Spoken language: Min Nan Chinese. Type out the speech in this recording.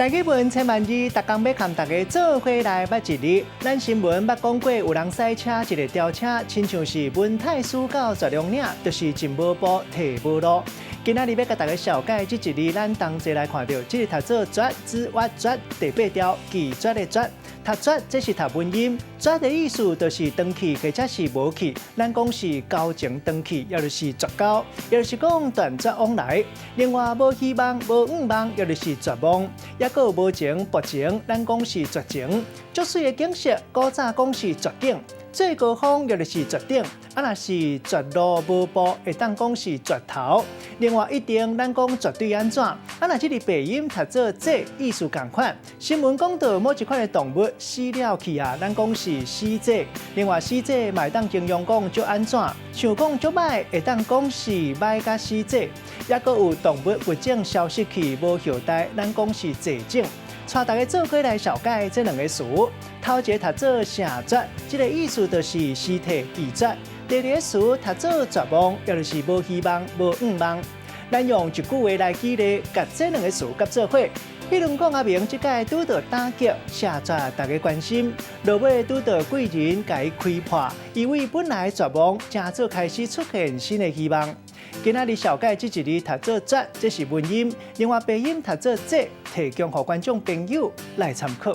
台語文千萬字，逐工欲共大家做伙來捌一字。咱新聞捌講過，有人駛車一个吊車，親像是聞太師到絕龍嶺，就是進無步，退無路。今仔日欲共大家紹介這一字，咱同齊來看著，這个讀做絕，子挖絕，第八條拒絕的絕。讀絕，這是讀文音，絕的意思就是斷去或者是無去。咱講是交情斷去，抑就是絕交，抑就是講斷絕往來。另外，無希望、無向望，抑就是絕望，抑閣有無情、薄情，咱講是絕情。足媠的景色，古早講是絕景。最高峰，抑就是絕頂，啊，若是絕路無步，會當講是絕頭。另外一定，咱講絕對按怎？啊，若這个白音讀做這，意思仝款。新聞講到某一款的動物死了去啊，咱講是死這。另外死這嘛會當形容講足按怎？像講足䆀，會當講是䆀佮死這。抑閣有動物物種消失去無後代，咱講是絕種。帶大家做伙來紹介這兩个詞，頭一个讀做謝絕，這个意思就是辭退拒絕；第二个詞讀做絕望，抑就是無希望、無向望。咱用一句話來舉例，共這兩个詞結做伙。彼如講阿明這擺拄著打擊，謝絕大家關心，落尾拄著貴人共伊開破，以為本來絕望，正做開始出現新的希望。今仔日紹介這一字讀做絕，這是文音；另外白音讀做這，提供予觀眾朋友來參考。